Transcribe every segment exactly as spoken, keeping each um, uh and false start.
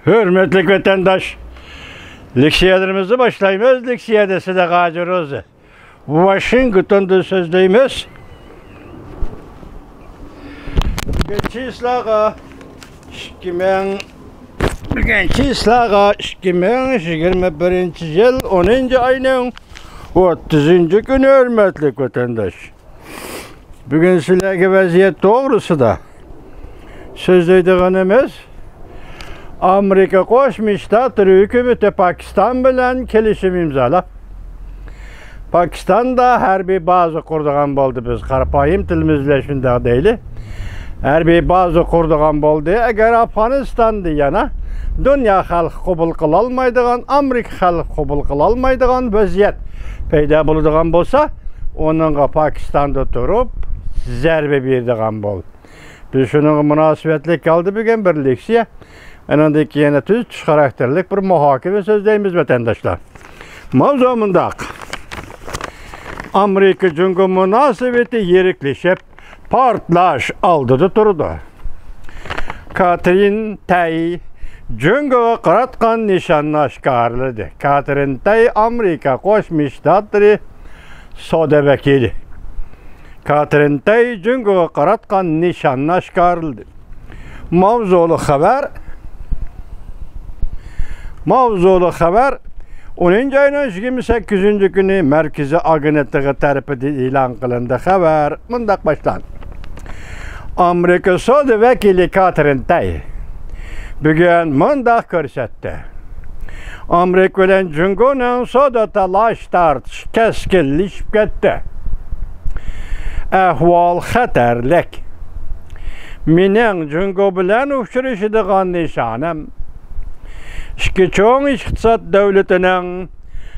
ھۆرمەتلىك ۋەتەنداش، لېكسىيەلىرىمىزنى باشلايمىز. لېكسىيەدە سىلەرگە ھازىر ئۆزى ۋاشىنگتوندىن سۆزلەيمىز. بۈگۈن چىسلاغا ئىككى مىڭ، بۈگۈن چىسلاغا ئىككى مىڭ يىگىرمە بىرىنچى يىل ئونىنچى ئاينىڭ ئوتتۇزىنچى كۈنى، ھۆرمەتلىك ۋەتەنداش. بۈگۈن سىلەرگە ۋەزىيەت توغرىسىدا سۆزلەيدىغىنىمىز، ئامېرىكا قوشما شتاتلىرى ھۆكۈمىتى پاكىستان بىلەن كېلىشىم ئىمزالاپ، پاكىستاندا ھەربىي بازا قۇرىدىغان بولدى. بىز قارىپايىم تىلىمىز بىلەن شۇنداق دەيلى. ھەربىي بازا قۇرىدىغان بولدى. ئەگەر ئافغانىستاندا يەنە دۇنيا خەلقى قوبۇل قىلالمايدىغان، ئامېرىكا خەلقى قوبۇل قىلالمايدىغان ۋەزىيەت پەيدا بولىدىغان بولسا، ئۇنىڭغا پاكىستاندا تۇرۇپ زەربە بېرىدىغان بول. بىز شۇنىڭغا مۇناسىۋەتلىك ھالدا بۈگۈن بىر لېكسىيە، ئانىڭدىن كېيىن يەنە تۈزىتىش خاراكتېرلىك بىر مۇھاكىمە سۆزلەيمىز، ۋەتەنداشلار. ماۋزۇ مۇنداق. ئامېرىكا جۇڭگو مۇناسىۋىتى يىرىكلىشىپ، پارتلاش ئالدىدا تۇرىدۇ. كاترىن تەي جۇڭگوغا قاراتقان نىشاننى ئاشكارىلىدى. كاترىن تەي ئامېرىكا قوشما شتاتلىرى سودا ۋەكىلى. كاترىن تەي جۇڭگوغا قاراتقان نىشاننى ئاشكارىلىدى. ماۋزۇلۇق خەۋەر. ماۋزۇلۇق خەۋەر. ئونىنچى ئاينىڭ يىگىرمە سەككىزىنچى كۈنى مەركىزىي ئاگېنتلىقى تەرىپىدىن ئېلان قىلىندى. خەۋەر مۇنداق باشلاندى. ئامېرىكا سودا ۋەكىلى كاترىن تەي بۈگۈن مۇنداق كۆرسەتتى. ئامېرىكا بىلەن جۇڭگونىڭ سودا تالاش-تارتىشى كەسكىنلىشىپ كەتتى. ئەھۋال خەتەرلىك. مېنىڭ جۇڭگو بىلەن ئۇچرىشىدىغان نىشانەم، ئىككى چوڭ ئىقتىساد دۆلىتىنىڭ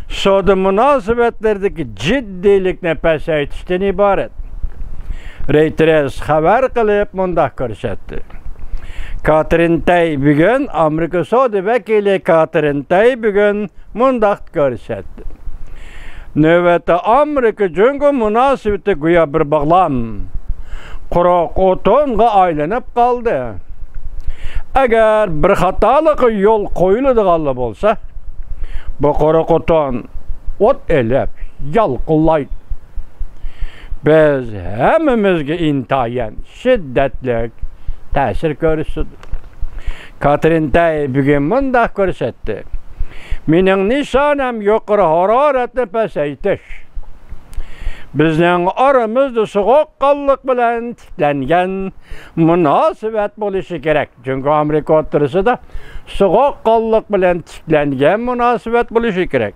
سودا مۇناسىۋەتلىرىدىكى جىددىيلىكنى پەسەيتىشتىن ئىبارەت. رېيتېرس خەۋەر قىلىپ مۇنداق كۆرسەتتى. كاترىن تەي بۈگۈن، ئامېرىكا سودا ۋەكىلى كاترىن تەي بۈگۈن مۇنداق كۆرسەتتى. نۆۋەتتە ئامېرىكا جۇڭگو مۇناسىۋىتى گويا بىر باغلام قۇرۇق ئوتۇنغا ئايلىنىپ قالدى. ئەگەر بىر خاتالىققا يول قويۇلىدىغانلا بولسا، بۇ قۇرۇق ئوتۇن ئوت ئېلىپ يالقۇنلايدۇ. بىز ھەممىمىزگە ئىنتايىن شىددەتلىك تەسىر كۆرسىتىدۇ. كاترىن تەي بۈگۈن مۇنداق كۆرسەتتى. مېنىڭ نىشانەم يۇقىرى ھارارەتنى پەسەيتىش. بىزنىڭ ئارىمىزدا سوغۇققانلىق بىلەن تىكلەنگەن مۇناسىۋەت بولۇشى كېرەك. جۇڭگو ئامېرىكا ئوتتۇرىسىدا سوغۇققانلىق بىلەن تىكلەنگەن مۇناسىۋەت بولۇشى كېرەك.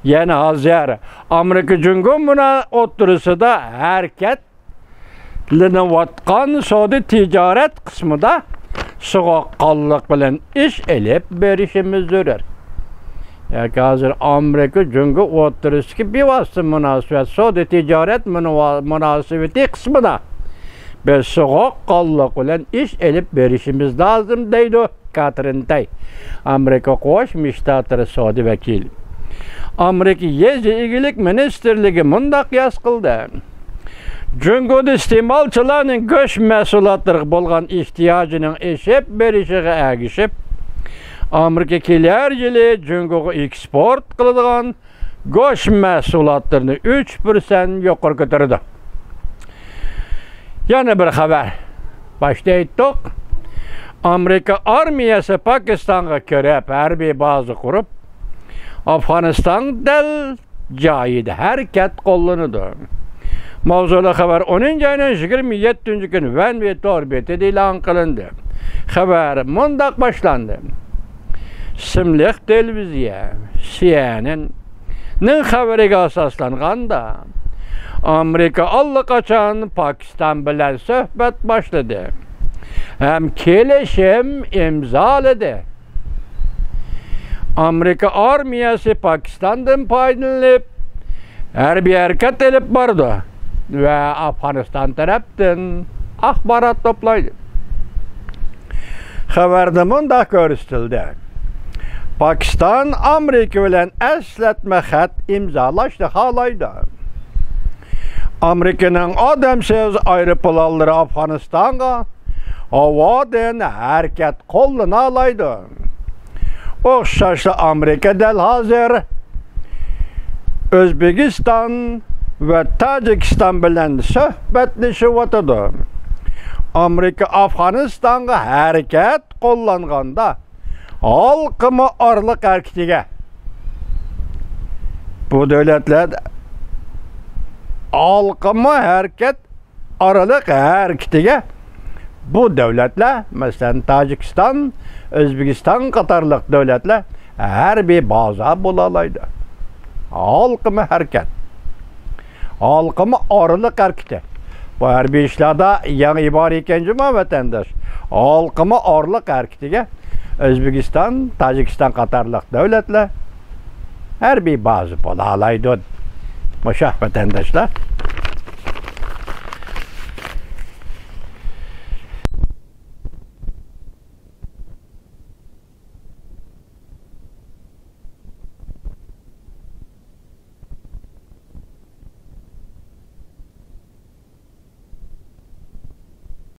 يەنى ھازىر ئامېرىكا جۇڭگو مۇنا-، ئوتتۇرىسىدا ھەرىكەتلىنىۋاتقان سودا تىجارەت قىسمىدا سوغۇققانلىق بىلەن ئىش ئېلىپ بېرىشىمىز زۆرۈر. ياكى ھازىر ئامېرىكا جۇڭگو ئوتتۇرىسىدىكى بىۋاسىتە مۇناسىۋەت، سودا تىجارەت مۇنۇۋا-، مۇناسىۋىتى قىسمىدا بىز سوغۇققانلىق بىلەن ئىش ئېلىپ بېرىشىمىز لازىم، دەيدۇ كاترىن تەي، ئامېرىكا قوشما شتاتلىرى سودا ۋەكىلى. ئامېرىكا يېزا ئىگىلىك مىنىستىرلىكى مۇنداق ياز قىلدى. جۇڭگودا ئىستېمالچىلارنىڭ گۆش مەھسۇلاتلىرىغا بولغان ئېھتىياجىنىڭ ئېشىپ بېرىشىغا ئەگىشىپ، ئامېرىكا كېلەر يىلى جۇڭگوغا ئېكسپورت قىلىدىغان گۆش مەھسۇلاتلىرىنى ئۈچ پىرسەنت يۇقىرى كۆتۈرىدۇ. يەنە بىر خەۋەر. باشتا ئېيتتۇق، ئامېرىكا ئارمىيەسى پاكىستانغا كىرىپ، ھەربىي بازا قۇرۇپ، ئافغانىستان دەل جايىدا ھەرىكەت قوللىنىدۇ. ماۋزۇلۇق خەۋەر ئونىنچى ئاينىڭ يىگىرمە يەتتىنچى كۈنى ۋەنۋى تور بېتىدە ئېلان قىلىندى. خەۋەر مۇنداق باشلاندى. ئىسىملىق تېلېۋىزىيە، سىئېنئېن نىڭ خەۋىرىگە ئاساسلانغاندا، ئامېرىكا ئاللىقاچان پاكىستان بىلەن سۆھبەت باشلىدى ھەم كېلىشىم ئىمزالىدى. ئامېرىكا ئارمىيەسى پاكىستاندىن پايدىلىنىپ، ھەربىي ھەرىكەت ئېلىپ بارىدۇ ۋە ئافغانىستان تەرەپتىن ئاخبارات توپلايدۇ. خەۋەردە مۇنداق كۆرسىتىلدى: پاكىستان ئامېرىكا بىلەن ئەسلەتمە خەت ئىمزالاشنى خالايدۇ. ئامېرىكىنىڭ ئادەمسىز ئايروپىلانلىرى ئافغانىستانغا ھاۋادىن ھەرىكەت قوللىنالايدۇ. ئوخشاشلا ئامېرىكا دەل ھازىر ئۆزبېكىستان ۋە تاجىكىستان بىلەن سۆھبەتلىشىۋاتىدۇ. ئامېرىكا ئافغانىستانغا ھەرىكەت قوللانغاندا، ھالقىما ئارىلىق ھەرىكىتىگە بۇ دۆلەتلەر، ھالقىما ھەرىكەت ئارىلىق ھەرىكىتىگە بۇ دۆلەتلەر، مەسىلەن، تاجىكىستان، ئۆزبېكىستان قاتارلىق دۆلەتلەر ھەربىي بازا بولالايدۇ. ھالقىما ھەرىكەت. ھالقىما ئارىلىق ھەرىكىتى. بۇ ھەربىي ئىشلاردا يېڭى ئىبارە ئىكەن جۇمۇ، ۋەتەنداش. ھالقىما ئارىلىق ھەرىكىتىگە ئۆزبېكىستان، تاجىكىستان قاتارلىق دۆلەتلەر ھەربىي بازا بولالايدۇ. مۇشۇ، ۋەتەنداشلار.